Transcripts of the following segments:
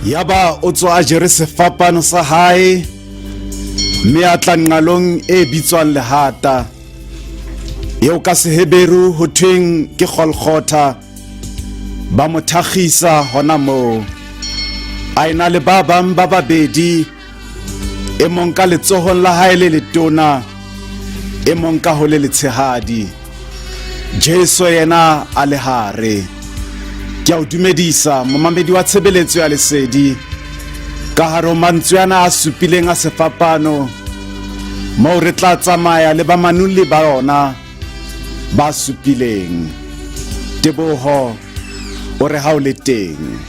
Yaba o tswa a jere sefapano sa hae mme a tla nqalong e bitswang Lehata, eo ka Seheberu ho thweng ke Golgotha. Ba mo thakgisa hona moo, a ena le ba bang ba babedi, e mong ka letsohong la hae le letona, e mong ka ho le letshehadi, Jesu yena a le hare. Ke a o dumedisa, momamedi wa tshebeletso ya Lesedi, ka hare ho mantswe ana a supileng a sefapano, moo re tla tsamaya le bamanolli ba yona ba supileng. Teboho o re ha o le teng.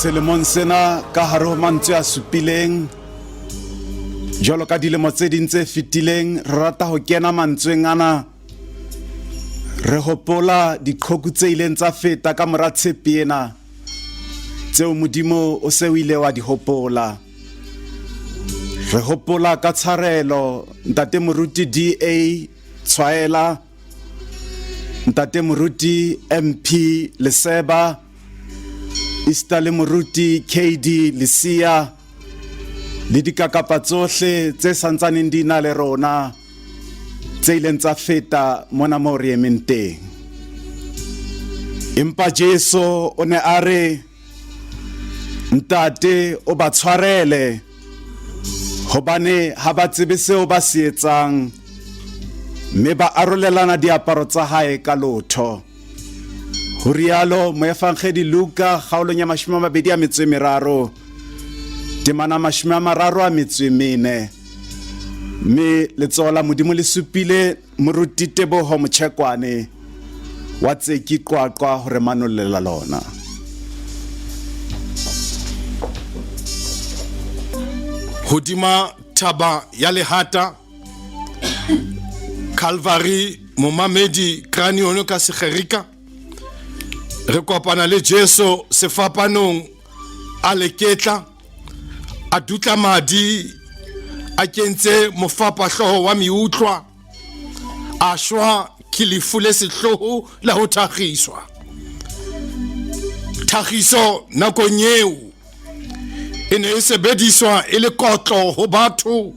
Selemong sena ka hare ho mantswe a supileng, jwalo ka dilemo tse ding tse fetileng, re rata ho kena mantsweng ana re hopola diqhoku tse ileng tsa feta ka mora tshepi ena, tseo Modimo o se o ile wa di hopola. Re hopola ka tshwarelo Ntate Moruti DA Tshwaela, Ntate Moruti MP Leseba, esita le Moruti KD Lesia le dikakapa tsohle tse santsaneng di na le rona tse ileng tsa feta mona moo re emeng teng. Empa Jesu o ne a re, Ntate, o ba tshwarele, hobane ha ba tsebe seo ba se etsang, mme ba arolelana diaparo tsa hae ka lotho. Ho rialo moefangedi Luka kgaolong ya 23, temana 34. Mme letsoho la Modimo le supile Moruti Teboho Motjhekwane wa Tseki Qwaqwa ho re manollela lona. Hodima thaba ya lehata Calvary momamedi kraniono ka Segerika re kopana le Jesu sefapanong a leketla a dutla madi a kentse mofapahlooho wa meutlwa a shwa ke lefu le sehloho la ho thakgiswa thagiso nakong eo e ne e sebediswa e le kotlo ho batho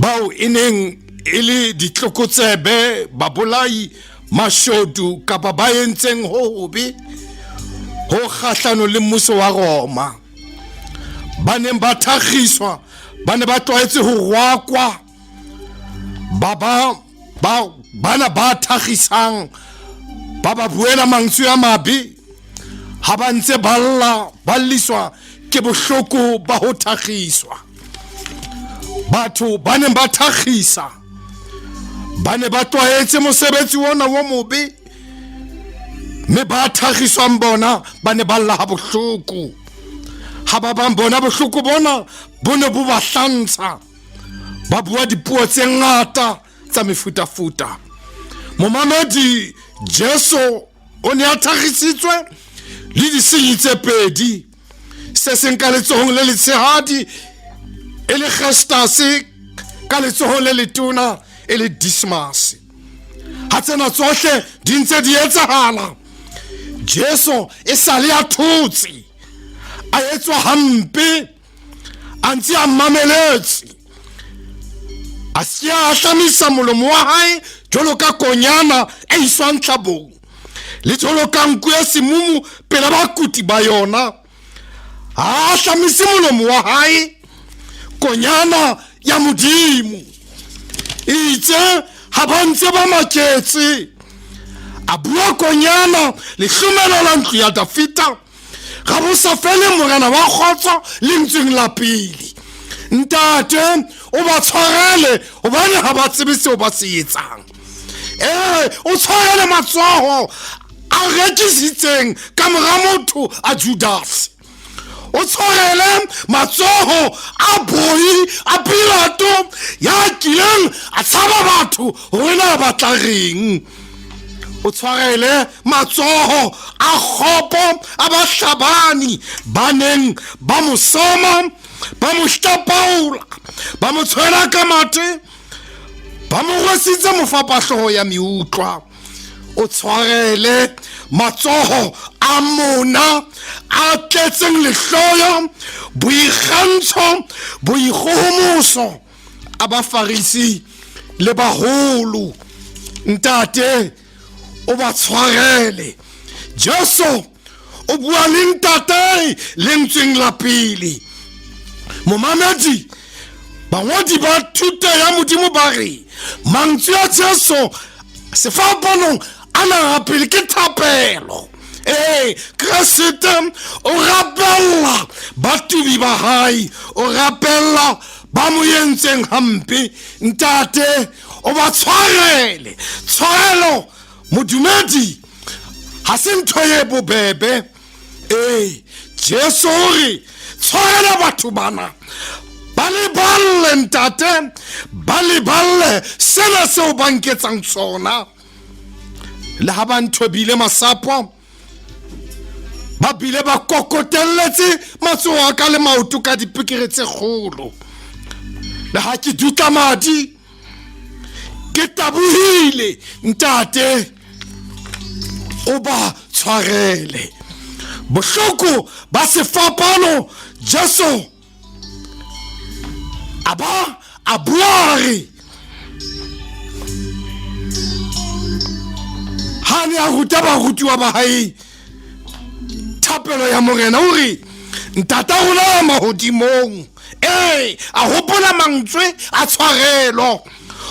bao e neng e le ditlokotsebe babolai mashodu kapa ba entseng ho hobe ho kgahlano le mmuso wa Roma ba neng ba thakgiswa ba ne ba tlwaetse ho rwakwa ba ba ba bana ba thakgisang ba ba buela mantswe a mabe ha ba ntse ba lla ba lliswa ke bohloko ba ho thakgiswa batho ba neng ba thakgisa ba ne ba tlwaetse mosebetsi ona wo mobe mme ba thagiswang bona ba ne ba lla ha bohloko ha ba bang bona bohloko bona bo ne bo ba hlantsha ba bua dipuo tse ngata tsa mefutafuta momamedi jesu o ne a thagisitswe le disenyi tse pedi se seng ka letsohong le letshehadi e le gestase ka letsohong le letona e le dismase ha tsena tsohle di ntse di etsahala jesu e sale a thotse a etswa hampe a ntse a mameletse a se a ahlamisa molomo wa hae jwalo ka konyana e iswang tlhabong le jwalo ka nku ya semumu pela bakuti ba yona a ahlamise molomo wa hae konyana ya modimo itse ha ba ntse ba maketse a bua konyana lehlomelo la ntlo ya dafita ga bo sa fele morena wa kgotso lentsweng la pele ntate o ba tshwarele gobane ga ba tsebe seo ba se etsang ee o tshwarele matsogo a rekisitseng ka mora motho a judase o tshwarele matsogo a boi a pilato ya kileng a tshaba batho gore na batla reng o tshwarele matsogo a kgopo a bahlabani ba neng ba mo soma ba mo hlapaola ba mo tshwela ka mathe ba mo rwesitse mofapahlogo ya meutlwa o tshwarele matsogo a mona a tletseng lehloyo boikgantsho boikgogomoso a bafarisi le baholo ntate o ba tshwarele jesu o bua le ntate lentsweng la pele momamedi bangwadi ba thuto ya modimo ba re mantswe a jesu sefapanong a naga pele ke thapelo ee keresete o rapella batubi ba gae o rapella ba mo entseng hampe ntate o ba tshwarele tshwarelo modumedi ga se ntho ye bobebe ee jesu o re tshwarela batho bana ba leballe ntate ba leballe sena seo ba nketsang sona le ha ba nthobile masapo ba bile ba kokotelletse matsoho a ka le maoto ka dipekere tse kgolo le ha ke dutla madi ke tabohile ntate o ba tshwarele bohloko ba sefapano jesu a ba a bua a re ha ne a ruta barutiwa ba hae thapelo ya morena o re ntata rona wa mahodimong ee a hopola mantswe a tshwarelo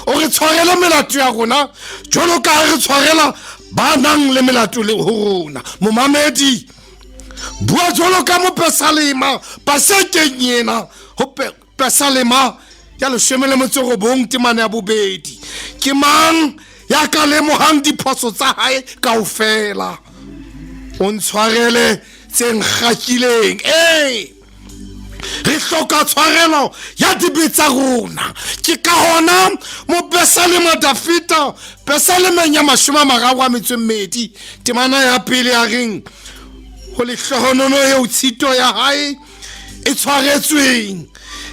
o re tshwarele melato ya rona jalo ka re tshwarela ba nang le melato le ho rona momamedi bua jalo ka mopesalema pasekeng ena ho pesalema ya leshome le motso robong temana ya bobedi ke mang ya ka lemohang diphoso tsa hae kaofela o ntshwarele tse nkgakileng ee re hloka tshwarelo ya dibe tsa rona ke ka hona mopesalema dafita pesalemeng ya mashome a mararo a metso e mmedi temana ya pele ya reng ho lehlohonono eo tshito ya hae e tshwaretsweng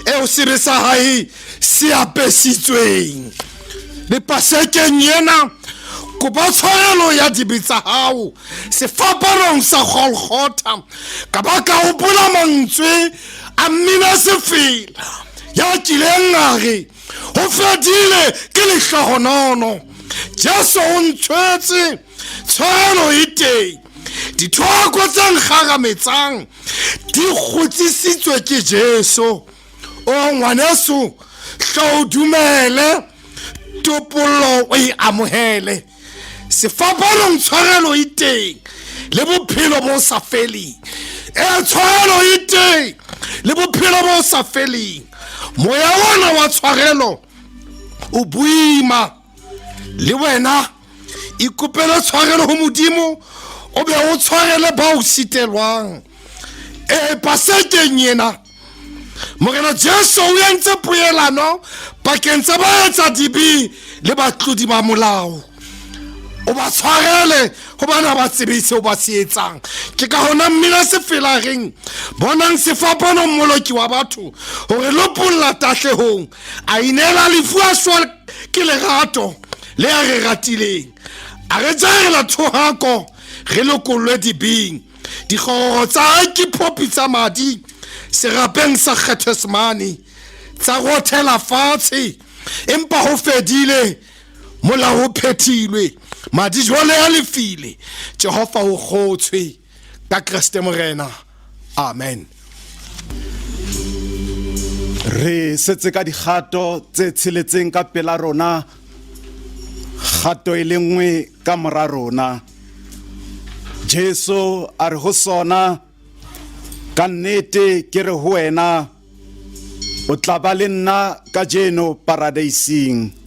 eo sebe sa hae se apesitsweng le pasekeng ena kopa tshwarelo ya dibe tsa hao sefapanong sa golgotha ka ba ka hopola mantswe a mmina sefela ya kileng a re ho fedile ke lehlohonono jesu o ntshwetse tshwarelo e teng dithoako tse nkgarametsang di kgutsisitswe ke jesu o ngwaneso hlo o dumele topollo o e amohele sefapanong tshwarelo e teng le bophelo bo sa feleng e tshwarelo e teng le bophelo bo sa feleng moya ona wa tshwarelo o boima le wena ikopele tshwarelo ho modimo o be o tshwarele ba o sitelwang e pasekeng ena morena jesu o entse poelano pakeng tsa baetsa dibe le batlodi ba molao o ba tshwarele gobane ga ba tsebe seo ba se etsang ke ka gona mmina sefela reng bonang sefapano mmoloki wa batho gore lopolla tatlhegong a ineela lefu a swa ke lerato le a re ratileng a re jarela thohako re lokollwe dibeng dikgororo tsa ke phopi tsa madi serapeng sa kgethesmane tsa rothela fatshe empa ho fedile molao o phethilwe madi jwale a lefile jehova o kgotshwe ka kreste morena amen re setse ka dikgato tse tsheletseng ka pela rona kgato e le nngwe ka mora rona jesu a re ho sona ka nnete ke re ho wena o tla ba le nna kajeno paradeising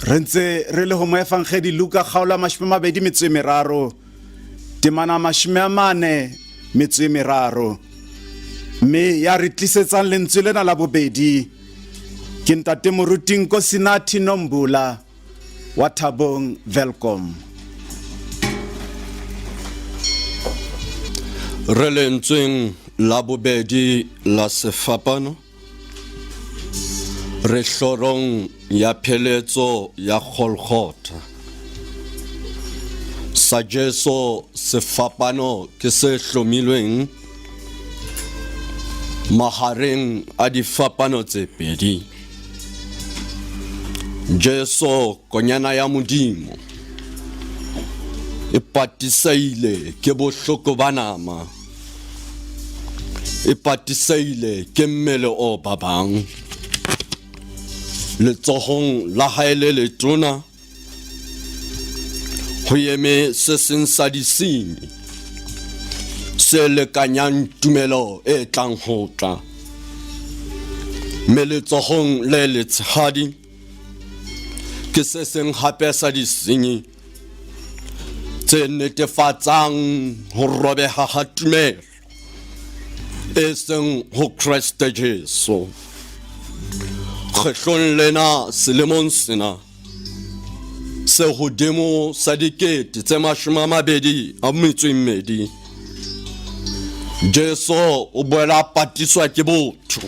re ntse re le ho moefangedi luka kgaolo ya 23 temana 43 mme ya re tlisetsang lentswe lena la bobedi ke ntate moruti Nkosinathi Nombula wa Thabong Welkom. Re lentsweng la bobedi la sefapano re hlorong ya pheletso ya Golgotha sa Jesu sefapano ke se hlomilweng mahareng a difapano tse pedi Jesu konyana ya Modimo e patisaile ke bohloko ba nama e patisaile ke mmele o babang letsohong la hae le letona ho eme se seng sa disenyi se lekanyang tumelo e tlang ho tla mme letsohong le letshehadi ke se seng hape sa disenyi tse netefatsang ho robeha ha tumelo e seng ho Kreste Jesu. Kgetlong lena selemong sena se hodimo sa 2022 Jesu o boela patiswa ke botho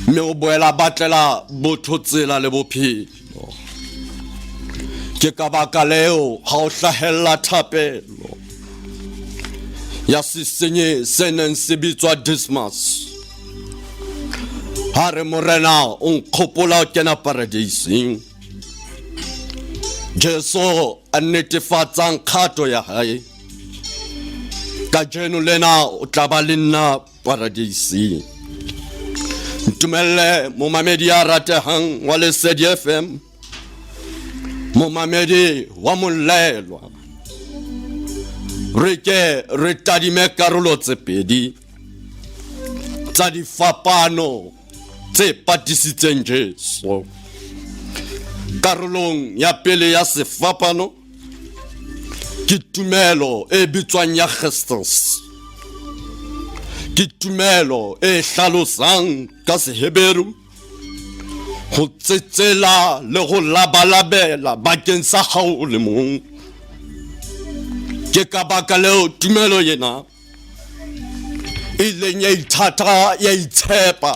mme o boela batlela botho tsela le bophelo ke ka baka leo ha o hlahella thapelo ya sesenyi se neng se bitswa Dismas ha re morena o nkgopola o kena paradeiseng Jesu a netefatsang kgato ya hae kajeno lena o tla ba le nna paradeiseng ntumelle momamedi ya ratehang wa Lesedi FM momamedi wa molelwa re ke re tadime karolo tse pedi tsa difapano tse patisitseng Jesu. Karolong ya pele ya sefapano ke tumelo e bitswang ya Christus. Ke tumelo e hlalosang ka Seheberu go tsetsela le go labalabela bakeng sa gago le mong. Ke ka baka leo tumelo yena e ileng ya ithata ya itshepa.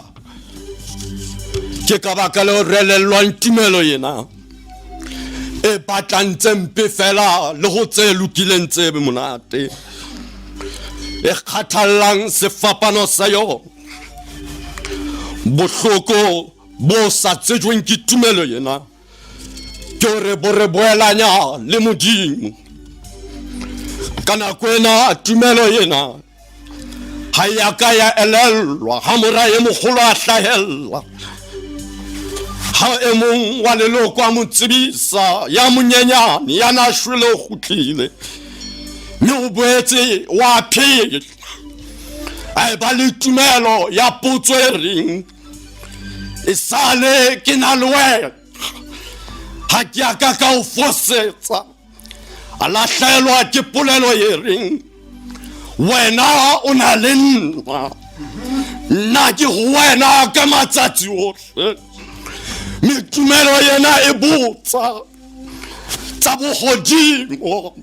Ke ka baka leo re elellwang tumelo yena e batlang tse mpe fela le go tse lokileng tse monate, e kgathallang sefapano sa yona. Bohloko bo sa tsejweng ke tumelo yena ke gore bo re boelanya le Modimo. Ka nako ena tumelo yena ga ya ka ya elellwa ga mora e mogolo a hlahella, ga e mong wa leloko a mo tsebisa ya monyenyane ya na shwele o kgutlile mme o boetse wa phela. A e ba le tumelo ya potso e reng, e sale ke na le wena, ga ke a ka ka o fosetsa. A lahlelwa ke polelo e reng, wena o na le nna, nna ke go wena ka matsatsi ohle. Mme tumelo yena e botsa tsa bogodimo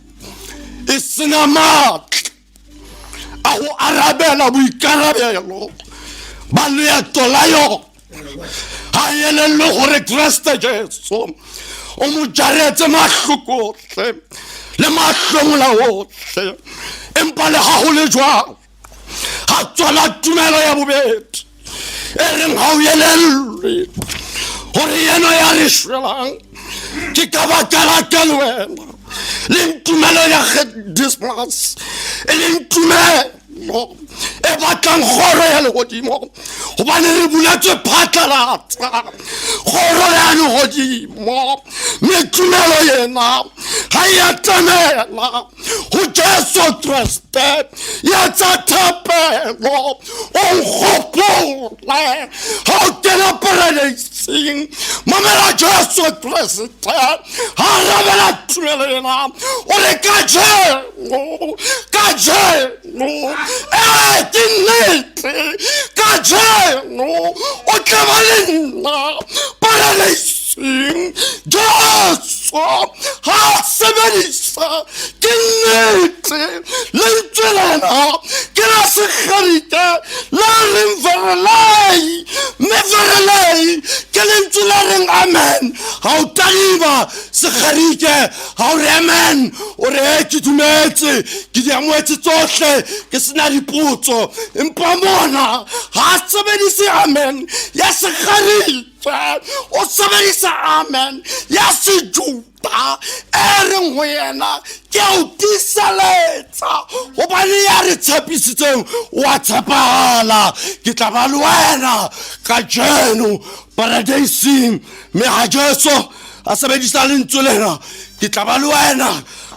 e sena maatla a go arabela boikarabelo ba leeto la yona. Ga e elellwe gore Kriste Jesu o mo jaretse mahloko ohle le mahlomola ohle, empa le ga go le jwalo ga tswala tumelo ya bobedi e reng ga o elellwe gore yena ya re shwelang ke ka baka la ka le wena, le ntumelo ya Dismas e leng tumelo e batlang kgoro ya legodimo, gobane re buletswe phatlalatsa kgoro ya legodimo. Mme tumelo yena ga e atamela go Jesu Kriste ya tsa thapelo, o nkgopole ga o kena paradeiseng. Mamela Jesu Kriste ga arabela tumelo yena, o re kajeno, kajeno, ee ke nnete, kajeno o tla ba le nna paradeiseng. Jesu ga a sebedisa ke nnete lentswe lena ke la Segerike la reng verelei, mme verelei ke lentswe la reng amen. Ga o tadima Segerike ga o re amen, o re e ke dumetse, ke di amoetse tsohle ke sena dipotso. Empa mona ga a sebedise amen ya Segerike, o sebedisa amen ya Sejuda e reng ho yena ke a o tiiseletsa, gobane ya re tshepisitseng wa tshepagala, ke tla ba le wena kajeno paradeising. Mme ga Jesu a sebedisa lentswe lena, ke tla ba le wena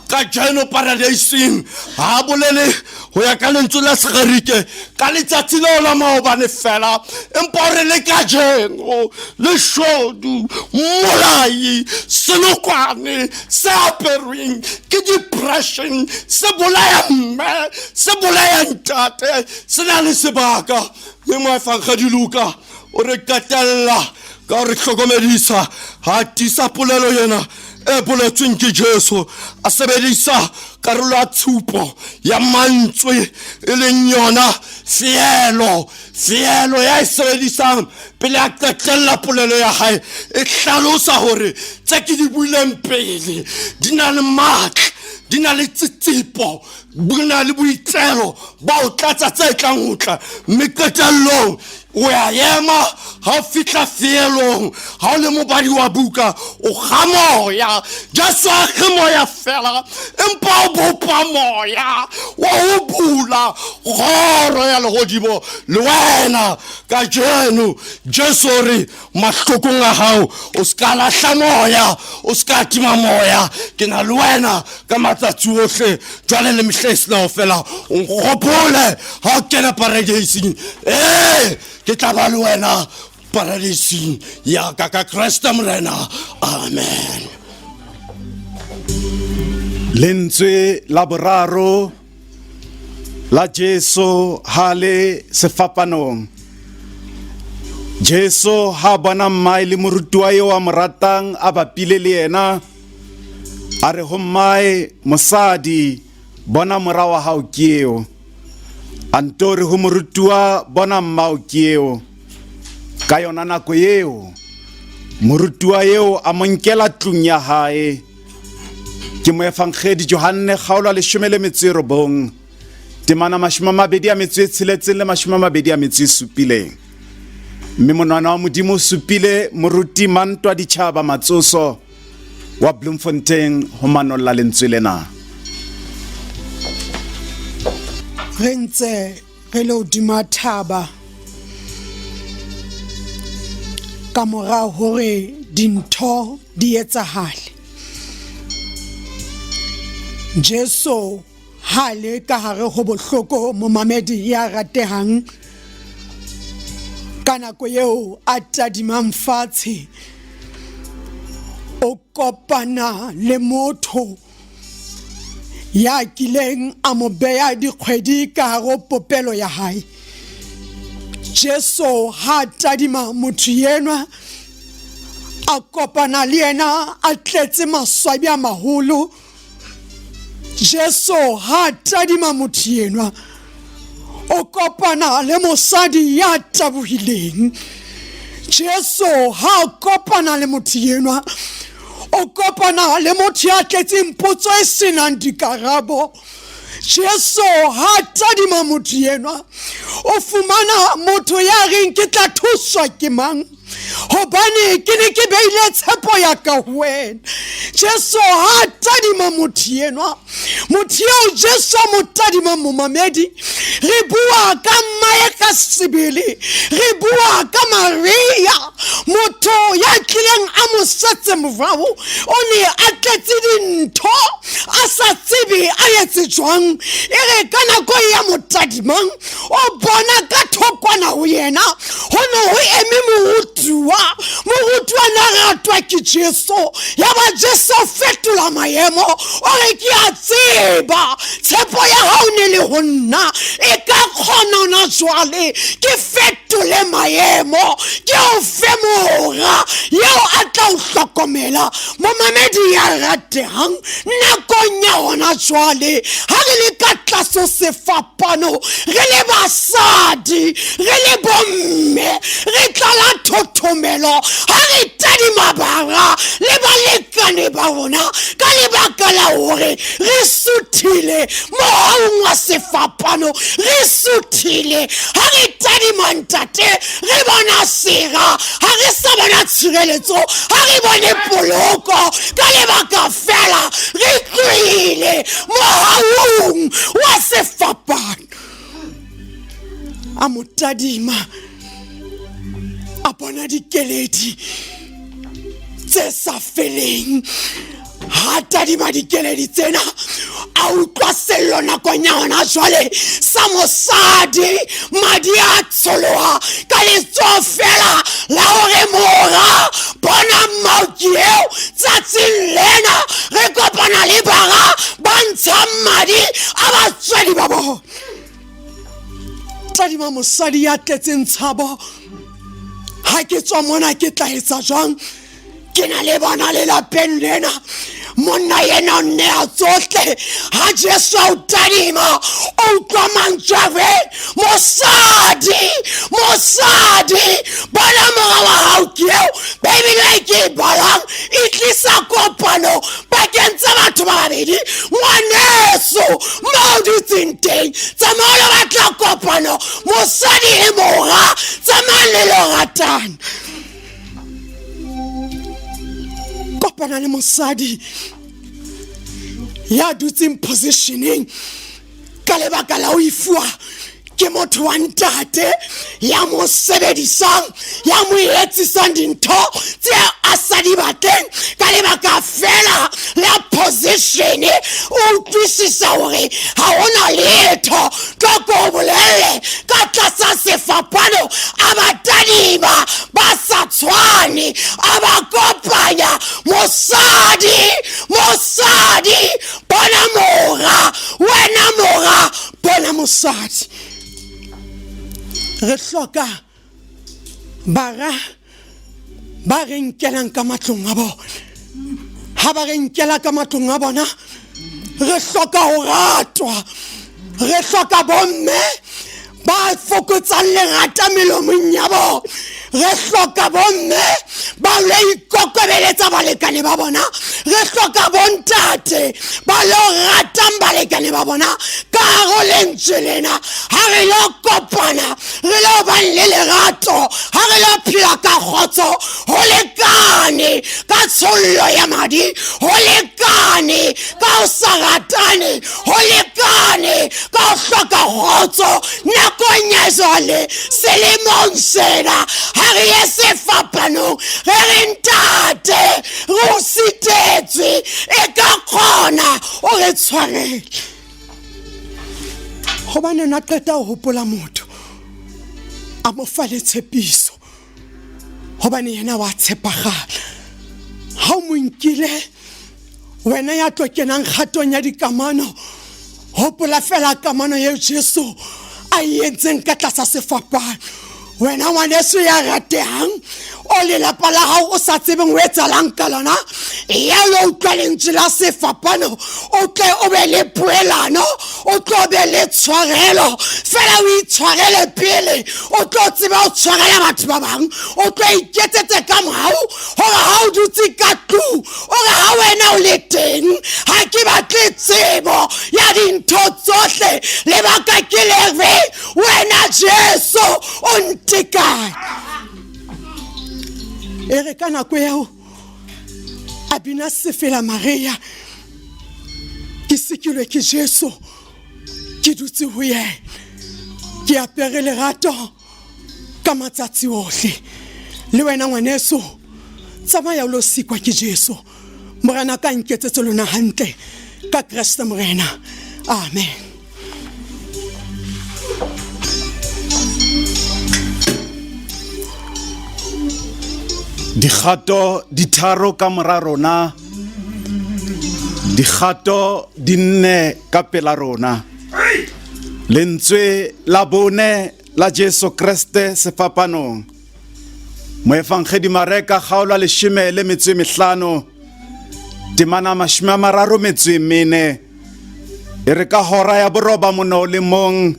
kajeno paradeising, ga a bolele go ya ka lentswe la Segerike ka letsatsi leo la maobane fela, empa o re le kajeno leshodu, mmolai, senokwane se aperweng ke depression, se bolaya mme, se bolaya ntate, se na le sebaka. Mme moefangedi Luka o re qetella ka re hlokomedisa ha tiisa polelo yena e boletsweng ke Jesu, a sebedisa karolo ya tshupo ya mantswe e leng yona fielo, fielo ya e sebedisang pele a qetella polelo ya hae, e hlalosa hore tse ke di buileng pele di na le matla, di na le tsitsipo, di na le boitselo ba ho tlatsa tse tlang ho tla. Mme qetellong o ya ema ha o fihla feelong, ha o le mobadi wa buka o kga moya. Jesu a kge moya fela, empa o bopa moya wa ho bula kgoro ya legodimo le wena kajeno. Jesu o re mahlokong a gago o se ka lahla moya, o se ka tima moya, ke na le wena ka matsatsi ohle jwale le mehla e sena ho fela. O nkgopole ha o kena paradeising, ee ke tla ba le wena. Paradising ya ka ka Kreste Morena. Amen. Lentswe la boraro la Jesu ha le sefapanong. Jesu ha bona mmae le morutuwa eo a mo ratang a bapile le yena, a re ho mmae, Mosadi, bona mora wa hao ke eo. A nto re ho morutuwa, Bona mmao ke eo. Ka yona nako eo, morutuwa eo a mo nkela tlung ya hae. Ke moefangedi Johanne kgaolo ya 19, temana 26 le 27. Mme monwana wa Modimo o supile moruti Mantwa Ditjhaba Matsoso wa Bloemfontein ho manolla lentswe lena. Re ntse re le hodima thaba ka mora hore dintho di etsahale. Jesu ha le ka hare ho bohloko momamedi ya ratehang ka nako eo a tadimang fatshe o kopana le motho ya kileng a mo beya dikgwedi ka hare ho popelo ya hae. Jesu ha tadima motho yenwa a kopana le yena a tletse maswabi a maholo. Jesu ha tadima motho yenwa o kopana le mosadi ya tabohileng. Jesu ha kopana le motho yenwa o kopana le motho ya tletseng potso e senang dikarabo. Jesu ha tadima motho yenwa o fumana motho ya reng ke tla thuswa ke mang, hobane ke ne ke beile tshepo ya ka ho wena. Jesu ha tadima motho enwa, motho eo Jesu a mo tadima momamedi, re bua ka mmae ka sebele, re bua ka Maria, motho ya tlileng a mo setse morao, o ne a tletse dintho a sa tsebe a etse jwang. E re ka nako ya mo tadimang, o bona ka thokwana ho yena ho ne ho eme morutuwa. Morutuwa ne a ratwa ke Jesu, ya ba Jesu o fetola maemo, o re ke a tseba tshepo ya hao ne le ho nna, e ka kgona hona jwale ke fetole maemo, ke o fe mora eo a tla o hlokomela. Momamedi ya ratehang, nakong ya hona jwale ha re le ka tlase sefapano, re le basadi, re le bomme, re tlala thothomelo ha re tadima bara le balekane ba rona ka lebaka la hore re suthile mohaung wa sefapano, re suthile ha re tadima ntate, re bona sera, ha re sa bona tshireletso, ha re bone poloko ka lebaka fela re tlohile mohaung wa sefapano. A mo tadima, a bona dikeledi tse sa feleng. Ha tadima dikeledi tsena, a utlwa sello nakong ya hona jwale sa mosadi, madi a tsholoha ka letsoho fela la hore mora, bona mmaoki eo. Tsatsing lena re kopana le bara ba ntshang madi a batswadi ba bona. Tadima mosadi ya tletseng tshabo, ha ke tswa mona ke tla etsa jwang? Ke na le bana lelapeng lena, monna yena o nneha tsohle. Ha Jesu a o tadima, o utlwa mantswe a re, mosadi, mosadi, bona mora wa hao ke eo. Bibele e ke e balang e tlisa kopano pakeng tsa batho ba babedi. Ngwaneso, mo o dutseng teng, tsamaya o lo batla kopano, mosadi le mora, tsamayang le lo ratana. Kopana le mosadi ya dutseng positioneng ka lebaka la ho ifuwa ke motho wa ntate ya mo sebedisang, ya mo etsisang dintho tse a sa di batleng ka lebaka fela la position. O utlwisisa hore ha hona letho, tlo ko o bolelle ka tlasa sefapano a ba tadima ba mosadi. Re hloka bara ba re nkelang ka matlong a bona. Ha ba re nkela ka matlong a bona, re hloka ho ratwa. Re hloka bomme ba fokotsang lerata melomong ya bona. Re hloka bomme ba lo ikokobeletsa balekane ba bona. Re hloka bontate ba lo ratang balekane ba bona. Ka hare ho lentswe lena, ha re lo kopana, re lo bang le lerato, ha re lo phela ka kgotso, ho lekane ka tshollo ya madi, ho lekane ka ho sa ratane, ho lekane ka ho hloka kgotso nakong ya jwale, selemong sena. Ha re ye sefapanong, re re ntate, re o sitetswe, e ka kgona o re tshwarele. Hobane na qeta ho hopola motho, a mo fa le tshepiso, hobane yena wa tshepagala. Ha o mo nkile, wena ya tlo kenang kgatong ya dikamano, hopola fela kamano eo Jesu a e entseng ka tlasa sefapano. Wena ngwaneso ya ratehang, o lelapa la hao o sa tsebeng ho etsahalang ka lona, ya lo utlwa lentswe la sefapano, o tle o be le poelano, o tlo be le tshwarelo. Fela o itshwarele pele, o tlo tseba ho tshwarela batho ba bang. O tlo iketsetse ka mohau hore ha o dutse ka tlung, o re ha wena o le teng, ha ke batle tsebo ya dintho tsohle, lebaka ke lefe, wena Jesu o ntekane. E re ka nako eo a bina sefela Maria, ke sikilwe ke Jesu, ke dutse ho yena, ke apere lerato ka matsatsi ohle. Le wena ngwaneso, tsamaya o lo sikwa ke Jesu. Morena ka nketsetse lona hantle ka Kreste Morena. Amen. Dikgato di tharo ka mora rona, dikgato di nne ka pela rona. Lentswe la bone la Jesu Kreste sefapanong. Moefangedi Mareka kgaolo ya leshome le metso e mehlano, temana mashome a mararo metso e mene. E re ka hora ya boroba mono le mong,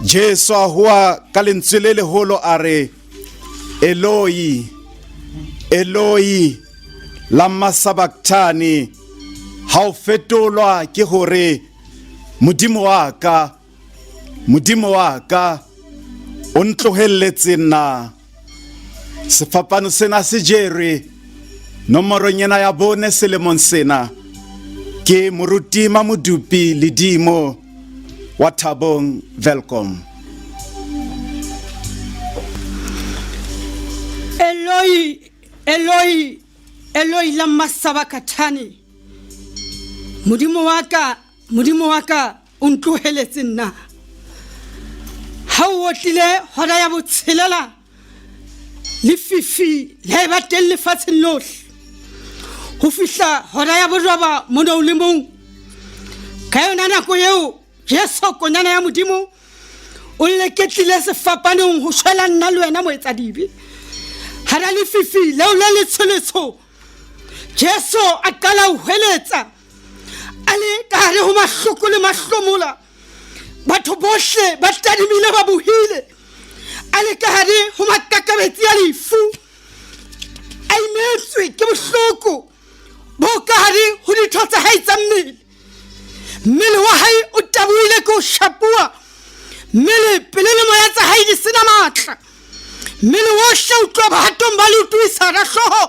Jesu a hoa ka lentswe le leholo a re, Eloi, Eloi, lama sabachthani, ha o fetolwa ke hore Modimo wa ka, Modimo wa ka, o ntlohelletse nna. Sefapano sena se jerwe nomorong ena ya bone selemong sena ke Moruti Mamodupi Ledimo wa Thabong Welkom. Eloi, Eloi, Eloi lama sabachthani. Modimo wa ka, Modimo wa ka, o ntloheletse nna. Ha o otlile hora ya botshelela, lefifi la eba teng lefatsheng lohle ho fihla hora ya boroba mono o le mong. Ka yona nako eo Jesu konyana ya Modimo o leketlile sefapanong ho shwela nna le wena moetsadibe. Hara lefifi leo le letsholetsho, Jesu a qala ho hweletsa a le ka hare ho mahloko le mahlomola. Batho bohle ba tadimile ba bohile, a le ka hare ho makakabetsi a lefu, a imetswe ke bohloko bo ka hare ho ditho tsa hae tsa mmele. Mmele wa hae o tabohile ke ho shapuwa, mmele pele le moya tsa hae di sena matla. Mmele wohle o tloha bohatong ba leoto ho isa hara hlooho,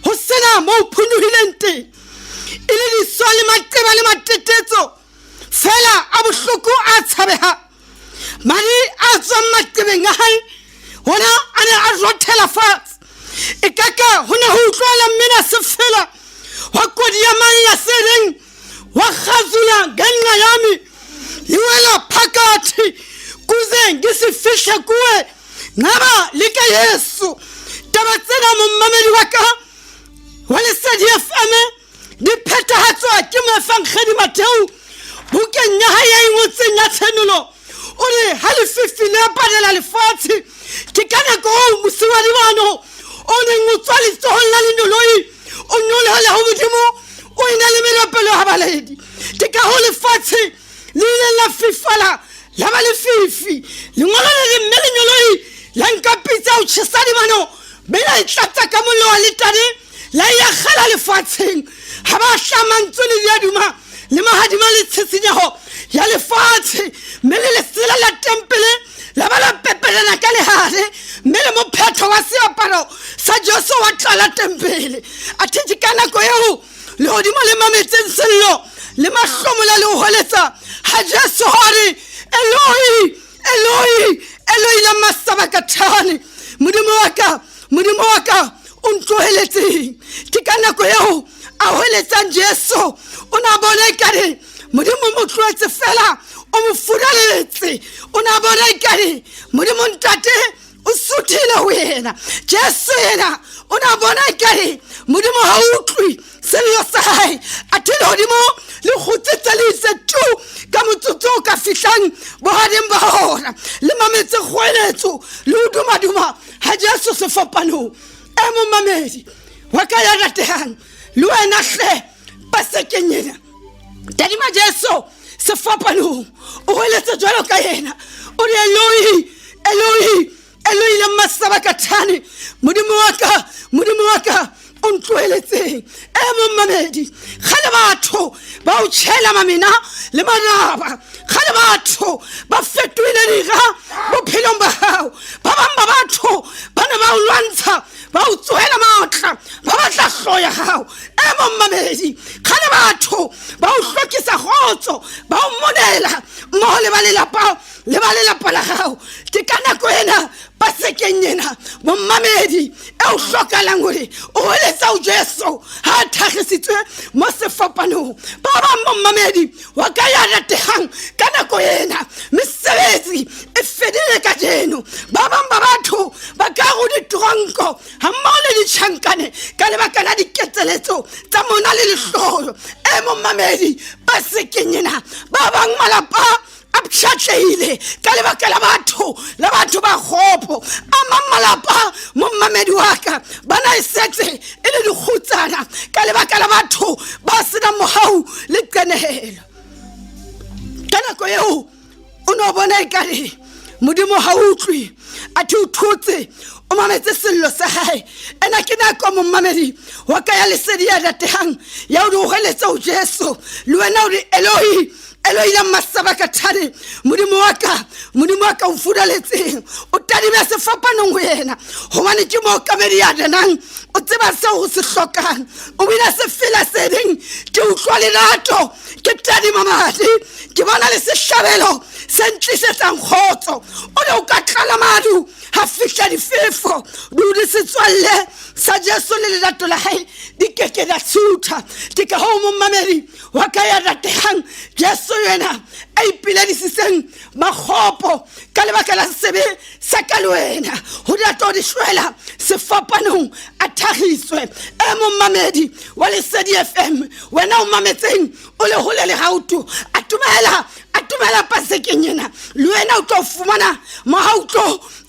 ho sena moo o phonyohileng teng, e le diso le maqeba le matetetso fela a bohloko a tshabehang. Madi a tswang maqebeng a hae wona a ne a rothela fatshe, e ka ka ho ne ho utlwahala mmina sefela wa kodi ya malla se reng wa kgazula ngenxa yami liwela phakathi kuze ngisifihle kuwe nqaba lika Yesu. Taba tsena mommamedi wa ka wa Lesedi FM di phethahatswa ke moefangedi Mattheu bukeng ya hae ya e ngotseng ya Tshenolo. O re ha lefifi le aparela lefatshe, ke ka nako oo mosi wa dibano o neng o tswa letsohong la lengeloi o nyolohela ho Modimo o ena le merapelo ya baledi. Ke ka hoo lefatshe le ileng la fifala la ba lefifi. Lengolo le re mme lengeloi la nka pitsa ho tjhesa dibano mme la e tlatsa ka mollo wa letane la e akgela lefatsheng. Ha ba hla mantswe le diaduma le mahadima le tshisinyeho ya lefatshe, mme le lesela la tempele la ba la pepelana ka lehare, mme le mophetho wa seaparo sa Jesu wa tlala tempele. Athe ke ka nako eo lehodimo le mametseng sello le mahlomola le ho hweletsa ha Jesu a re, Eloi, Eloi, Eloi lama sabakathani, Modimo wa ka, Modimo wa ka, o ntloheletseng. Ke ka nako eo a hweletsang Jesu, o ne a bona ekare Modimo mo tlohetse fela, o mo furaletse. O ne a bona ekare Modimo Ntate o suthile ho yena. Jesu yena o ne a bona ekare Modimo ha utlwe sello sa hae, athe lehodimo le kgutsitse le itse tu ka motsotso o ka fihlang bohareng ba hora, le mametse kgoeletso le ho dumaduma ha Jesu sefapanong. E momamedi wa ka ya ratehang, le wena hle pasekeng ena, tadima Jesu sefapanong, o hweletse jwalo ka yena, o re, Eloi, Eloi, Eloi lama sabakathani, Modimo wa ka, Modimo wa ka, o ntloheletseng. E momamedi, kgale batho ba o tjhela mamina le maraba, kgale batho ba fetohile dira bophelong ba hao. Ba bang ba batho ba ne ba o lwantsha, ba o tsohela matla, ba batla hloho ya hao. E momamedi, kgale batho ba o hlokisa kgotso, ba o monela mmoho le ba lelapa le ba lelapa la gago. Ke ka nako ena pasekeng ena, momamedi, e o hlokalang hore o holetsa o Jesu ha a thagisitswe mo sefapanong. Ba bang momamedi wa ka ya rategang, ka nako ena mesebetsi e fedile kajeno. Ba bang ba batho ba ka go ditronko ga mmogo le ditšhankane ka lebaka la diketseletso tsa mona le lehloyo. E momamedi, pasekeng ena ba bang malapa a pšhatlehile ka lebaka la batho la batho ba kgopo. A mang malapa, mommamedi wa ka, bana e setse e le dikgutsana ka lebaka la batho ba senang mohau le qenehelo. Ka nako eo o ne o bona ekare Modimo ha utlwe, athe o thotse, o mametse sello sa hae. Ena ke nako, mommamedi wa ka ya lesedi ya ratehang, ya o di o hweletsa o Jesu, le wena o re, Eloi, Eloi lama sabakathani, Modimo wa ka, Modimo wa ka, o furaletseng. O tadime sefapanong ho yena, hobane ke mookamedi ya renang, o tseba seo o se hlokang. O bina sefela se reng, ke utlwa lerato, ke tadima madi, ke bona le sehlabelo se ntlisetsang kgotso. O ne o ka tlala madu ha fihla difefo, ruri setswalle sa Jesu le lerato la hae di ke ke la sutha. Ke ka hoo, mommamedi wa ka ya ratehang, Jesu yena a ipiledisitseng makgopo ka lebaka la sebe sa ka le wena, ho rato di shwela sefapanong a thagiswe. E mommamedi wa Lesedi FM, wena o mametseng o le hole le gauto, atumela, atumela pasekeng ena, le wena o tlo fumana mohau,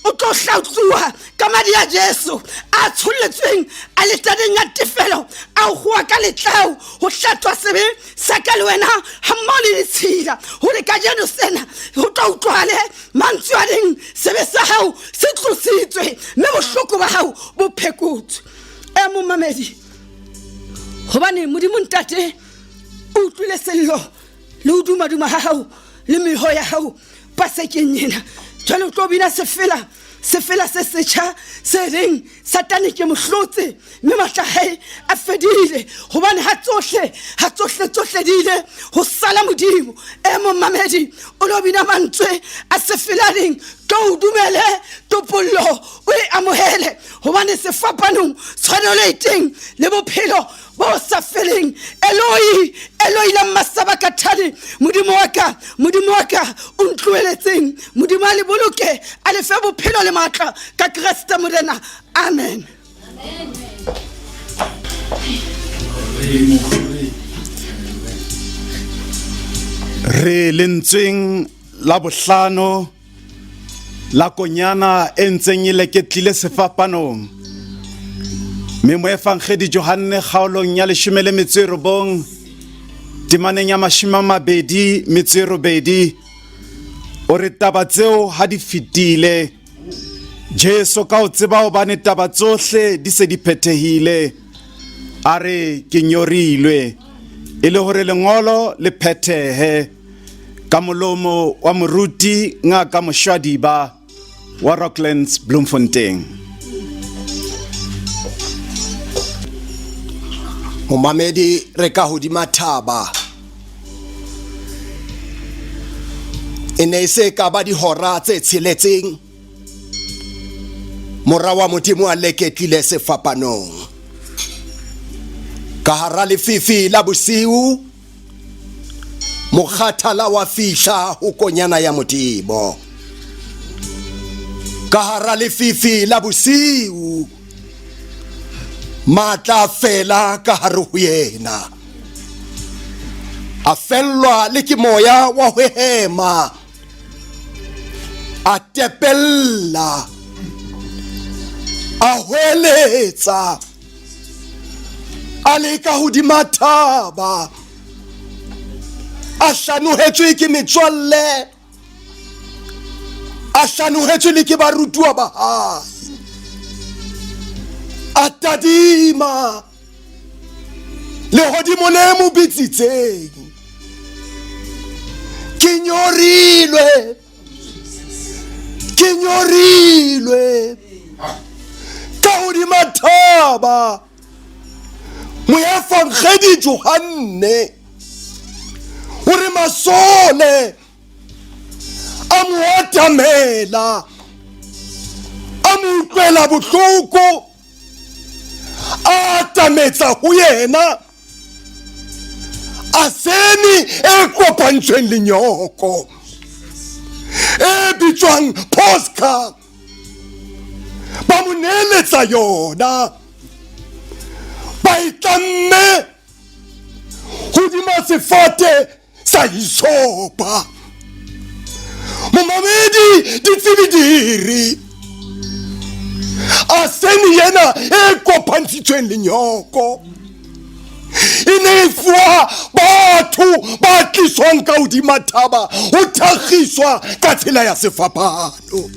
o tlo hlautsuwa ka madi a Jesu a tsholletsweng a letadeng ya tefelo, a goa ka letlao ho hlatswa sebe sa ka le wena ga mmogo le ditshila, gore kajeno sena go tlo utlwale mantswe a reng sebe sa gago se tlositswe mme bohloko ba gago bo phekotswe. E momamedi, gobane Modimo Ntate o utlwile sello le o dumaduma ga gago le meho ya gago pasekeng ena. Jwale o tlo bina sefela, sefela se setjha se reng, Satane ke mohlotse mme matla hae a fedile, gobane ha tsohle, ha tsohle tsohle di ile, ho sala Modimo. E momamedi, o lo bina mantswe a sefela reng, tlo o dumele topollo, o e amohele, gobane sefapanong tshwanelo e teng le bophelo bo sa feleng. Eloi, Eloi lama sabakathani, Modimo wa ka, Modimo wa ka, o ntloheletseng. Modimo a le boloke, a le fe bophelo le matla ka Kreste Morena. Amen. Re lentsweng. la bohlano la konyana e ntseng e leketlile sefapanong. Mme moefangedi Johanne kgaolong ya 19 temaneng ya 28 o re taba tseo ha di fetile, Jesu ka ho tseba hobane taba tsohle di se di phethehile, a re ke nyorilwe, e le hore lengolo le phethehe ka molomo wa moruti Ngaka Moshwadiba wa Rocklands, Bloemfontein. Momamedi, re ka hodima thaba. E ne e se ka ba dihora tse tsheletseng mora wa Modimo a leketlile sefapanong. Ka hara lefifi la bosiu, mokgathala wa fihla ho konyana ya Modimo. Ka hara lefifi la bosiu, matla a fela ka hare ho yena. A fellwa le ke moya wa ho hema, a tepella, a hweletsa, a le ka hodima thaba, a hlanohetswe ke metswalle, a hlanohetswe le ke barutuwa ba hae. A tadima lehodimo le mo bitsitseng, ke nyorilwe, ke nyorilwe ka hodima thaba. Moefangedi Johanne o re masole a mo atamela, a mo utlwela bohloko, a atametsa ho yena asene e kopantsweng le nyoko e bitswang Posca, ba mo neeletsa yona, ba e tlamme hodima sefate sa hisopa. Momamedi, ditsebi di re asene yena e kopantshitsweng le nyoko e ne e fuwa batho ba tliswang ka hodima thaba ho thakgiswa ka tsela ya sefapano,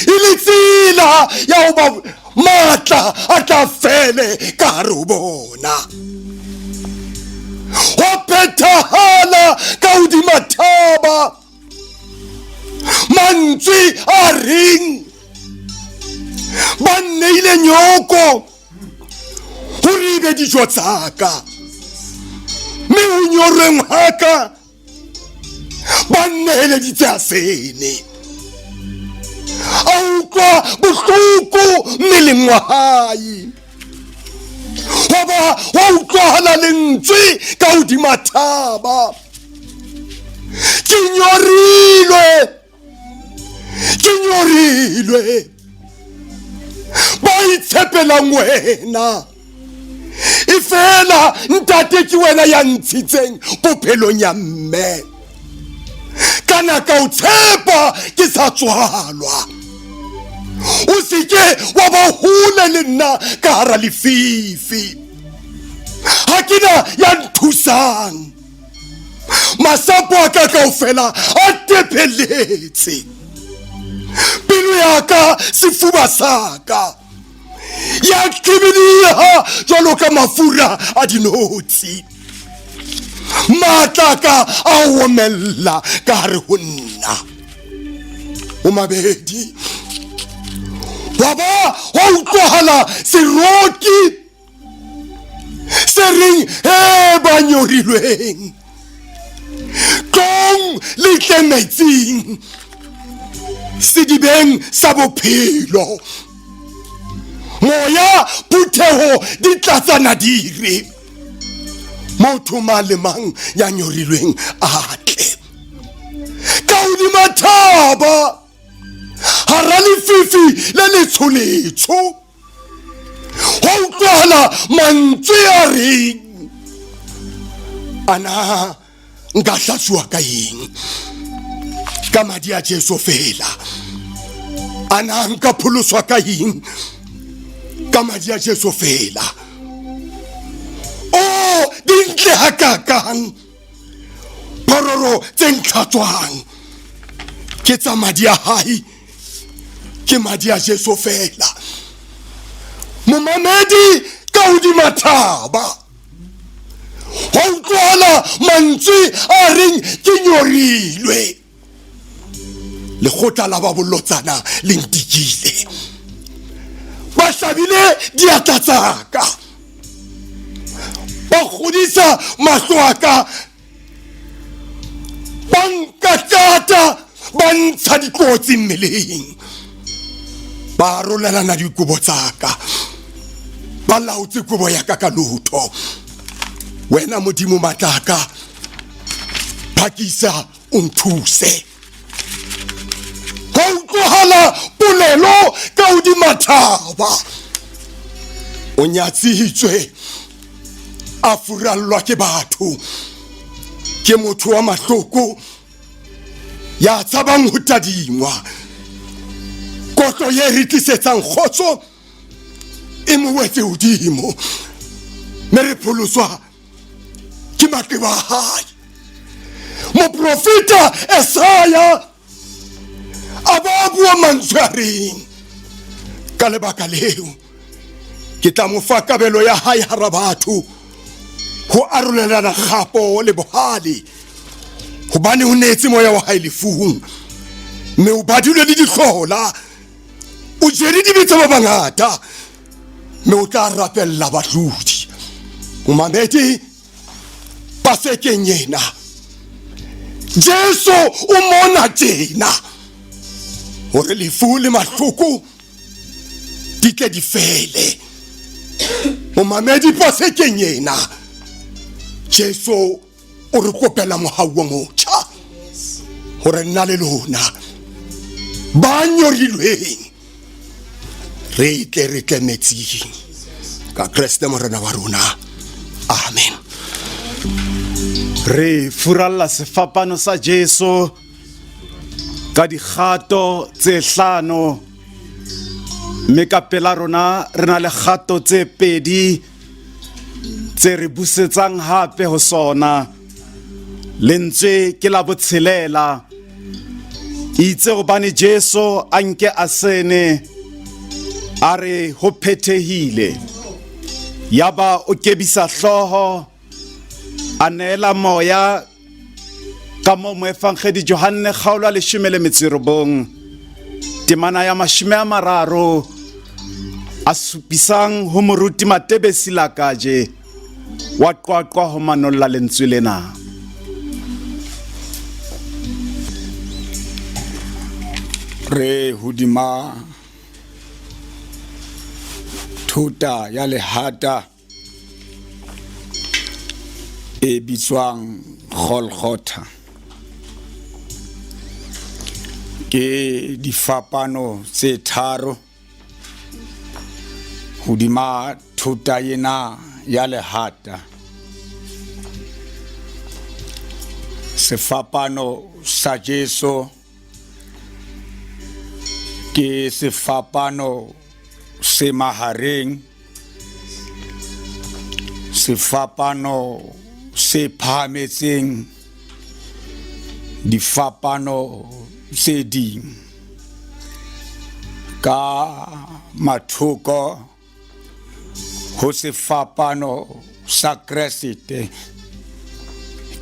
e le tsela ya ho ba matla a tla fele ka hare ho bona. Ho phethahala ka hodima thaba mantswe a reng ba nneile nyoko hore e be dijo tsa ka, mme ho nyorweng ha ka ba nneeleditse asene. A utlwa bohloko mmeleng wa hae, hoba wa utlwahala lentswe ka hodima thaba, ke nyorilwe, ke nyorilwe. Ba itshepelang wena, e fela ntate ke wena ya ntshitseng pophelong ya mme, kana ka o tshepa ke sa tswalwa. O se ke wa ba hole le nna ka hara lefifi, ha ke na ya nthusang, masapo a ka kaofela a tepeletse, pelo ya ka sefuba sa ka ya qhibidiha jwalo ka mafura a dinotshi, matla ka a omella ka hare ho nna. O mabedi wa ba wa utlwahala seroki se reng he ba nyorilweng, tlong le tle metsing sedibeng sa bophelo. Moya phutheho di tlatsana di re motho mang le mang ya nyorilweng a tle ka hodima thaba hara lefifi le letsholetsho. Ho utlwahala mantswe a reng ana nka hlatsuwa ka eng? Ka madi a Jesu fela. A na nka pholoswa ka eng? Ka madi a Jesu fela. O dintle hakakang phororo tse ntlhatswang ke tsa madi a hae, ke madi a Jesu fela. Momamedi ka hodima thaba ho utlwala mantswe a reng ke nyorilwe. Lekgotla la ba bolotsana le ntikile, ba hlabile diatla tsa ka, ba kgodisa mahlo a ka, ba nkatlata, ba ntsha dikotsi mmeleng, ba arolelana dikobo tsa ka, ba laotse kobo ya ka ka lotho. Wena Modimo matlaka, phakisa o nthuse. Ho utlwahala polelo ka hodima thaba, o nyatsitswe, a furallwa ke batho, ke motho wa mahloko ya tshabang ho tadingwa. Kotlo ye re tlisetsang kgotso e mo wetse hodimo, mme re pholoswa ke maqeba a hae. Moprofeta Esaya a ba bua mantswe a reng, ka lebaka leo ke tla mo fa kabelo ya hae hara batho, ho arolelana kgapo le bohale, hobane o neetse moya wa hae lefung, mme o badilwe le dihlola, o jere dibe tsa ba bangata, mme o tla rapella bahlodi. Momamedi, Pasekeng ena Jesu o mona tjena hore lefu le mahloko di tle di fele. Momamedi, Pasekeng ena Jesu o re kopela mohau o motjha hore nna le lona ba nyorilweng re tle re tle metsing ka Kreste Morena wa rona. Amen. Re furalla sefapano sa Jesu ka dikgato tse hlano, mme ka pela rona re na le kgato tse pedi tse re busetsang hape ho sona. Lentswe ke la botshelela. Itse hobane Jesu a nke asene, a re ho phethehile. Yaba o kebisa hlooho, a neela moya ka moo moefangedi Johanne kgaolo ya 19 temana ya 30 a supisang ho moruti Matebesi Lakaje wa Qwaqwa ho manolla lentswe lena. Re hodima thota ya lehata e bitswang Golgotha. Ke difapano tse tharo hodima thota ena ya lehata. Sefapano sa Jesu ke sefapano se mahareng, sefapano se phahametseng difapano tse ding ka mathoko ho sefapano sa Kreste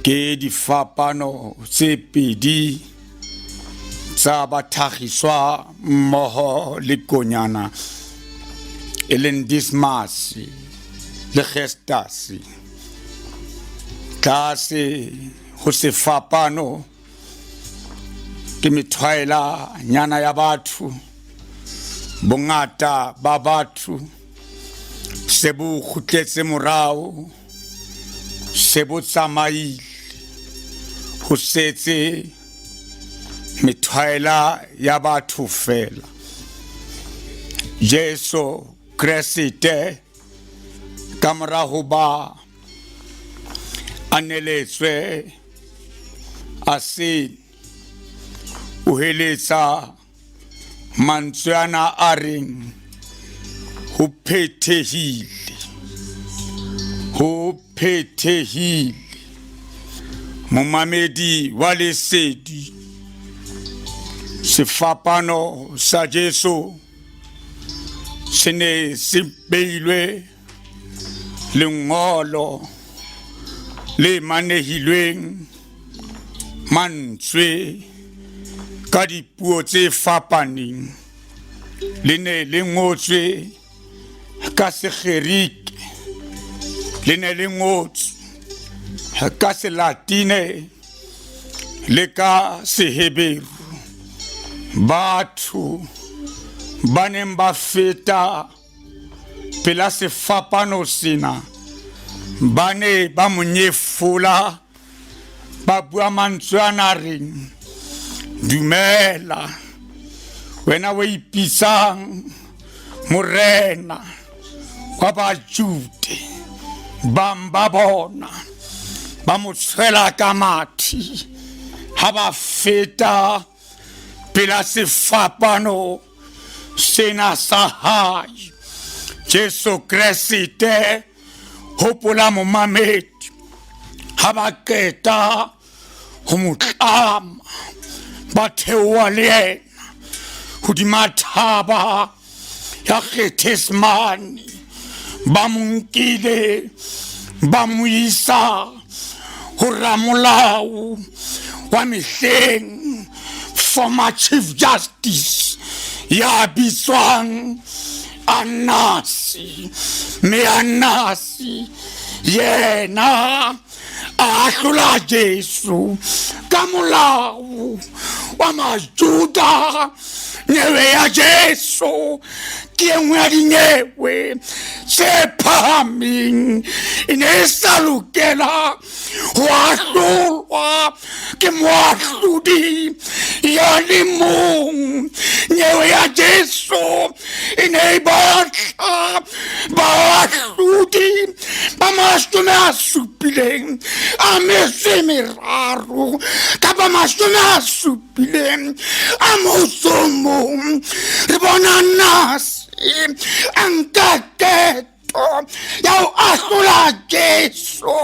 ke difapano tse pedi tsa bathagiswa mmoho le konyana e leng Dismas le Gestas. Tlase ho sefapano ke methwaela nyana ya batho, bongata ba batho se bo kgutletse morao, se bo tsamaile, ho setse methwaela ya batho fela. Jesu Kreste ka mora ho ba a neletswe a se O heletsa mantswe ana a reng ho phethehile, ho phethehile. Momamedi wa lesedi, sefapano sa Jesu se ne se beilwe lengolo le manehilweng mantswe ka dipuo tse fapaneng le ne le ngotswe ka Segerike le ne le ngotswe ka Selatine le ka Seheberu batho ba neng ba feta pela sefapano sena ba ne ba mo nyefola ba bua mantswe a na reng dumela wena o ipitsang morena wa bajude bang ba bona ba mo tshwela ka mathi ha ba feta pela sefapano sena sa hae Jesu Kreste hopola momamedi ha ba qeta ho mo tlama ba theoha le yena hodima thaba ya Gethsemane ba mo nkile ba mo isa ho ramolao wa mehleng former chief justice ya bitswang Anasi mme Anasi yena a ahlola Jesu ka molao wa Majuda nyewe ya Jesu ke e nngwe ya dinyewe tse phahameng e ne e sa lokela ho ahlolwa ke moahlodi ya le mong nyewe ya Jesu e ne e batla baahlodi ba 70 a metso e meraro kapa 70 a motso o mong re bona nase a nka qeto ya ho ahlola Jesu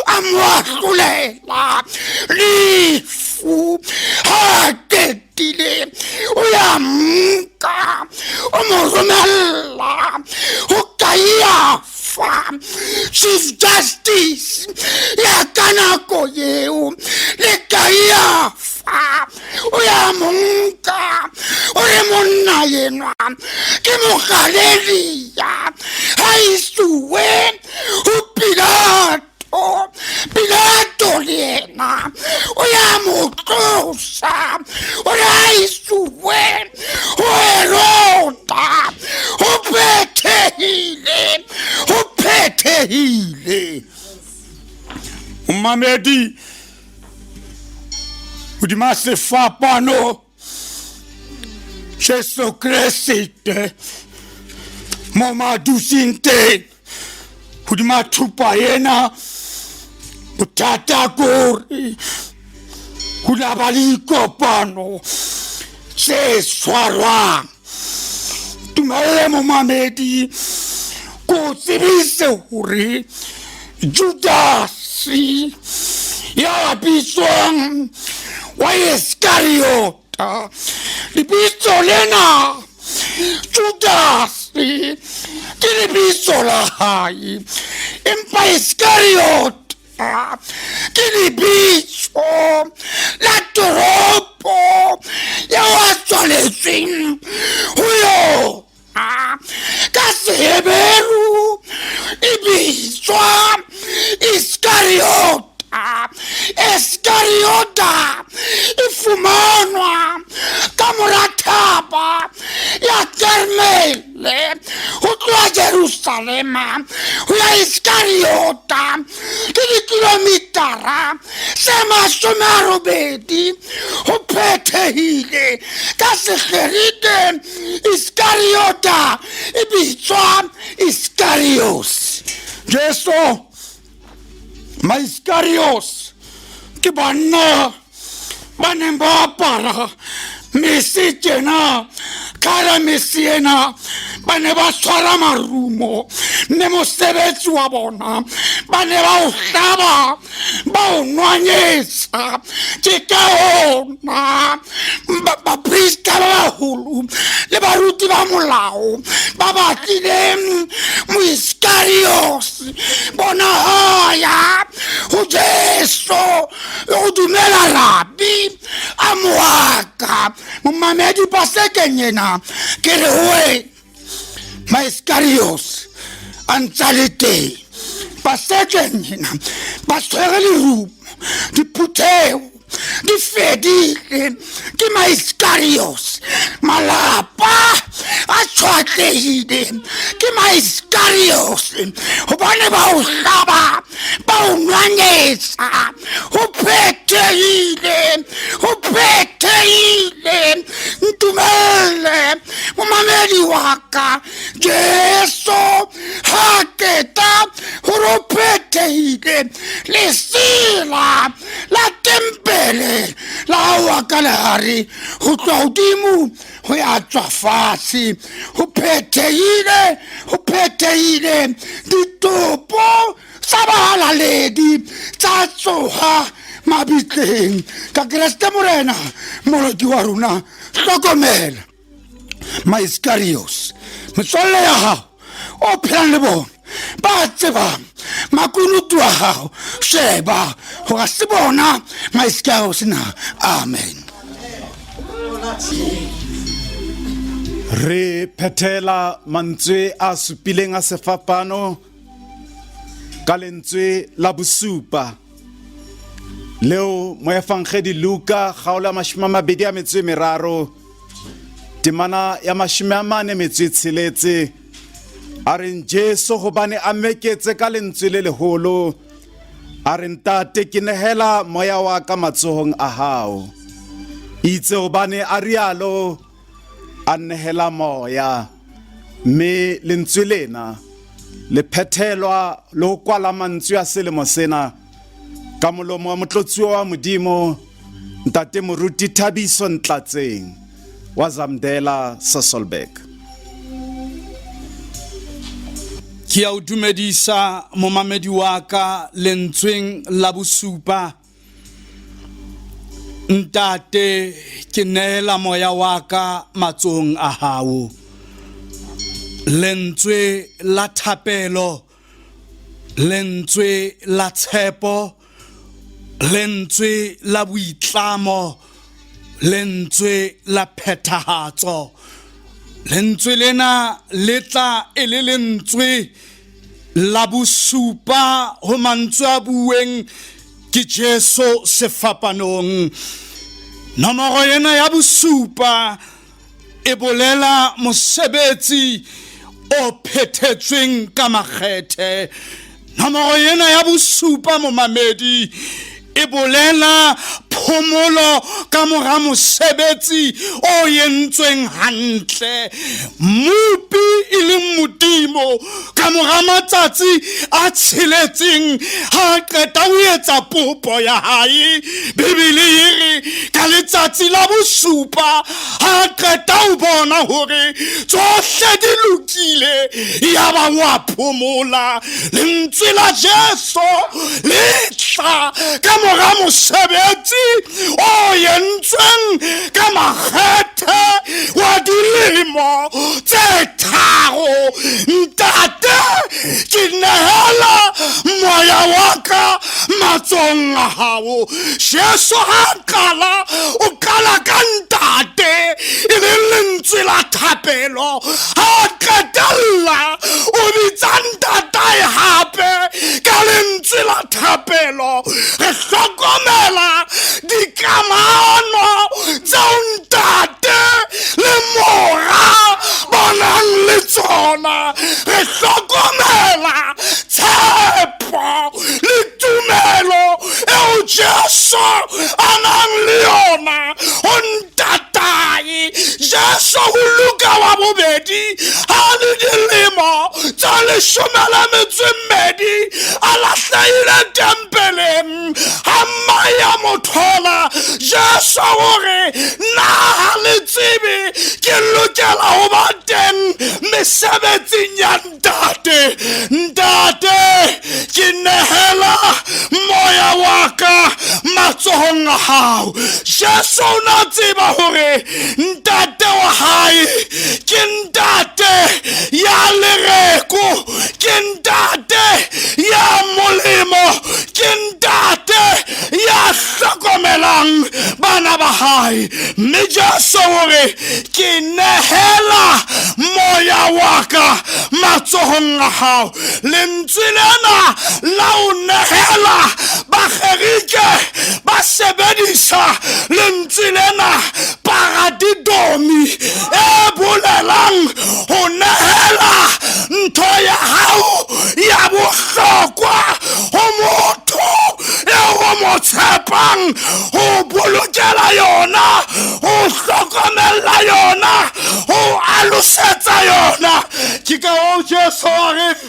a mo ahlolela lefu ha qetile o ya nka o mo romella ho Kaiafa chief justice ya ka nako eo le Kaiafa o ya mo nka o re monna enwa ke Mogalelia ha isuwe ho Pilato Pilato le yena o ya mo tlosa o re a isuwe ho Heroda ho phethehile ho phethehile momamedi hodima sefapano Jesu Kreste mo madutseng teng hodima thupa ena bothata kore ho la ba le dikopano tse tshwarwang dumelle momamedi ko tsebise hore Judasi ya bitswang wa Iskariota lebitso lena Judasi ke lebitso la hae empa Iskariota ke lebitso la toropo eo a tswaletsweng ho yona ka Seheberu e bitswa Iskariota Iskariota e fumanwa ka mora thaba ya Karmele ho tloha Jerusalema ho ya Iskariota ke dikilomitara tse 80 ho phethehile ka Segerike Iskariota e bitswa Iskarios Jesu Maiskarios ke banna Ba neng ba apara mese tjena ka mese ena ba ne ba tshwara marumo mme mosebetsi wa bona ba ne ba o hlaba ba o nwanyetsa. Ke ka ona baprista ba baholo le baruti ba molao ba batlileng Moiskarios bona haya ho Jesu o dumela rabi a moaka. Momamedi pasekeng ena ke re ho wena Maiskarios a ntsa le teng pasekeng ena ba tshwere lerumo diphutheo di fedile ke Maiskarios malapa a tshwatlehile ke Maiskarios hobane ba o hlaba ba o nwanyetsa. Ho phethehile, ho phethehile. Ntumelle momamedi wa ka Jesu ha qeta hore o phethehile lesela la tempele la wa ka lehare ho tloha hodimo ho ya tswa fatshe. Ho phethehile, ho phethehile. Ditopo tsa bahalaledi tsa tsoha mabitleng ka Kreste Morena moloki wa rona. Hlokomela Maiskarios metswalle ya hao o phelang le bona ba tsebang makunutu a hao, sheba hore se bona Maiskarios na. Amen. Re phethela mantswe a supileng a sefapano ka lentswe la bosupa leo moefangedi Luka kgaolo ya 23 temana ya 46 a reng Jesu hobane a meketse ka lentswe le leholo a re ntate ke nehela moya wa ka matsohong a hao. Itse hobane a rialo a nehela moya, mme lentswe lena le phethelwa le ho kwala mantswe a selemo sena ka molomo wa motlotsuwa wa Modimo Ntate Moruti Thabiso Ntlatseng wa Zamdela Sasolburg. Ke a o dumedisa momamedi wa ka lentsweng la bosupa. Ntate ke neela moya wa ka matsohong a hao. Lentswe la thapelo, lentswe la tshepo, lentswe la boitlamo, lentswe la phethahatso. Lentswe lena le tla e le lentswe la bosupa ho mantswe a bueng ke Jesu sefapanong. Nomoro ena ya bosupa e bolela mosebetsi o phethetsweng ka makgethe. Nomoro ena ya bosupa momamedi e bolela phomolo ka mora mosebetsi o entsweng hantle. Mmopi e leng Modimo ka mora matsatsi a tsheletseng ha a qeta ho etsa popo ya hae, Bibele e re ka letsatsi la bosupa ha a qeta ho bona hore tsohle di lokile, yaba o a phomola. Lentswe la Jesu le tla ka mora mosebetsi o entsweng ka makgethe wa dilemo tse tharo. Ntate ke nehela moya wa ka matsohong a hao. Jesu ha qala o qala ka ntate e leng lentswe la thapelo, ha qetella o bitsa ntatae hape ka lentswe la thapelo. Re hlokomela dikamano tseo ntate le mora ba nang le tsona. Re hlokomela tshepo le tumelo eo Jesu a nang le yona ho ntatae. Jesu ho Luka wa bobedi ha le dilemo tsa 12 a lahlehile tempeleng, ha mmae a mo thola. Jesu o re, Na ha le tsebe ke lokela ho ba teng mesebetsing ya Ntate? Ntate, ke nehela moya wa ka matsohong a hao. Jesu o ne a tseba hore Ntate wa hae ke Ntate ya lereko, ke Ntate ya molemo, ke Ntate ya hlokomelang bana ba hae. Mme Jesu o re, Ke nehela moya wa ka matsohong a hao. Lentswe lena la o nehela, Bagerike ba sebedisa lentswe lena paradidomi, e bolelang ho nehela ntho ya hao ya bohlokwa ho motho eo o mo tshepang, ho bolokela yona, ho hlokomella yona, ho alosetsa yona. Ke ka hoo Jesu a reng,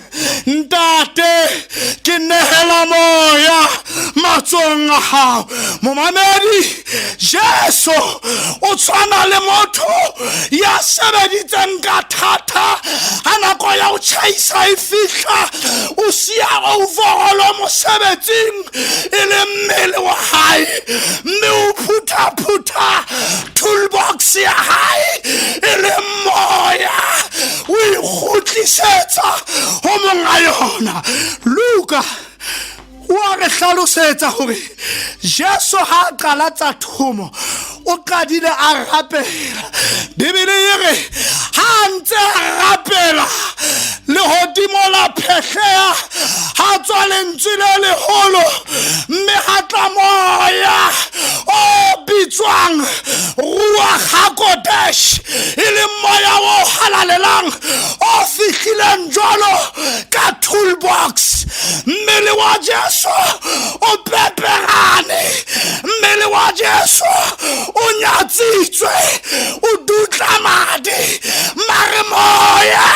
Ntate, ke nehela moya matsohong a hao. Momamedi, Jesu o tshwana le motho ya sebeditseng ka thata. Ha nako ya ho tjhaisa e fihla, o siya overall mosebetsing e le mmele wa hae, mme o phuthaphutha toolbox ya hae e le moya, o ikgutlisetsa ho monga yona. Luka o a re hlalosetsa hore Jesu ha a qala tsa thomo o qadile a rapela. Bibele e re ha a ntse a rapela, lehodimo la phehleha, ha tswa lentswe le leholo, mme ha tla moya o bitswang Ruach HaKodesh, e leng moya o halalelang o fihlileng jwalo ka toolbox. Mmele wa Jesu o peperane, mmele wa Jesu o nyatsitswe, o dutla madi, mare moya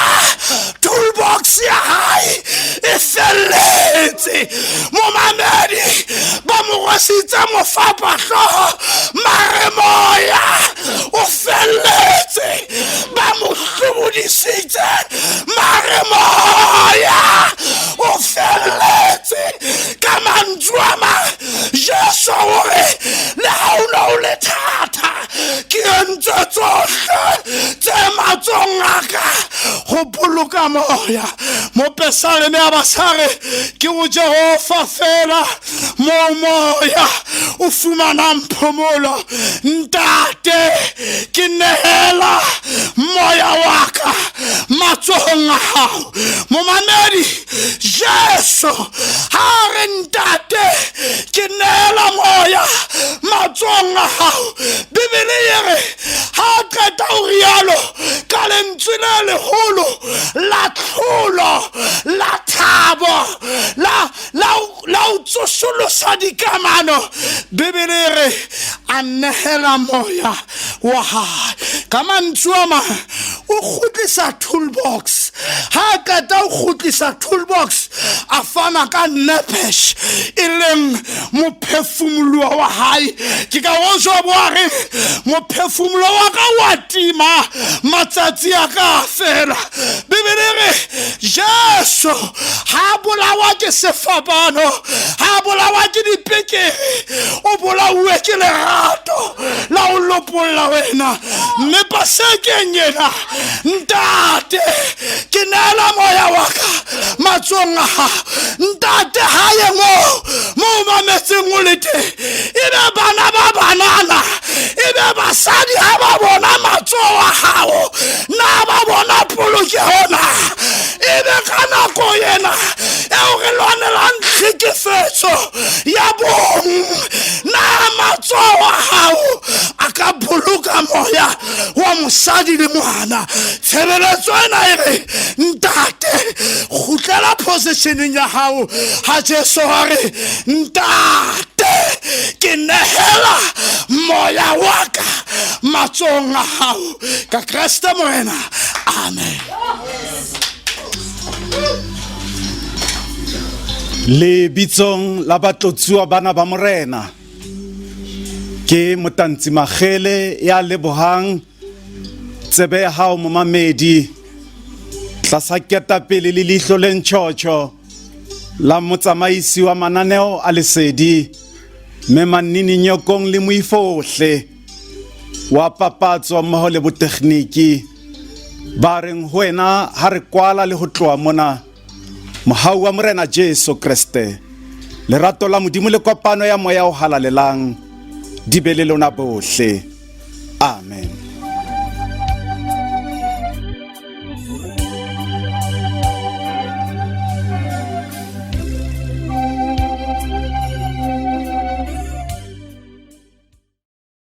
toolbox ya hae e felletse. Momamedi, ba mo rwesitse mofapahlooho, mare moya o felletse. Ba mo hlobodisitse, mare moya o felletse. Ka mantswe a mang, Jesu o re, le ha o ne o le thata, ke entse tsohle tse matsohong a ka ho boloka moya. Mopesaleme a ba sa re, ke ho Jehova feela moo moya o fumanang phomolo. Ntate, ke nehela moya wa ka matsohong a hao. Momamedi, Jesu ha a re, Ntate, ke neela moya matsohong a hao, Bibele e re ha a qeta ho rialo, ka lentswe le leholo la tlholo, la thabo, la la la ho tsosolosa dikamano, Bibele e re a nehela moya wa hae. Ka mantswe a mang, o kgutlisa toolbox. Ha a qeta ho kgutlisa toolbox, a fana ka nephesh, e leng mophefumoloho wa hae. Ke ka hoo Jobo a reng, mophefumoloho wa ka wa tima, matsatsi a ka a fela. Bibele e re Jesu ha a bolawa ke sefapano, ha a bolawa ke dipekere, o bolauwe ke lerato la ho lopolla wena. Mme Pasekeng ena, Ntate, ke neela moya wa ka matsohong a hao. Ntate, haye moo mo o mametseng o le teng, ebe bana ba banana, ebe basadi ha ba bona matsoho a hao, na ba bona polokeho na? Ebe ka nako ena eo re lwanelang tlhekefetso ya bong, na matsoho a hao a ka boloka moya wa mosadi le ngwana? Tshebeletso ena e re, Ntate, kgutlela positioneng ya hao. Ha Jesu a re, Ntate, ke nehela moya wa ka matsohong a hao, ka Kreste Morena, amen. Lebitsong la batlotsuwa bana ba Morena. Ke Motantsi Magele ya lebohang tsebe ya hao momamedi tlasa ketapele le leihlo le ntšhotšho la motsamaisi wa mananeo a Lesedi mme Mannini Nyokong le moifohle wa papatso mmoho le botekgniki ba reng ho wena ha re kwala le ho tloha mona. Mohau wa Morena Jesu Kreste, lerato la Modimo le kopano ya Moya o Halalelang di be le lona bohle. Amen.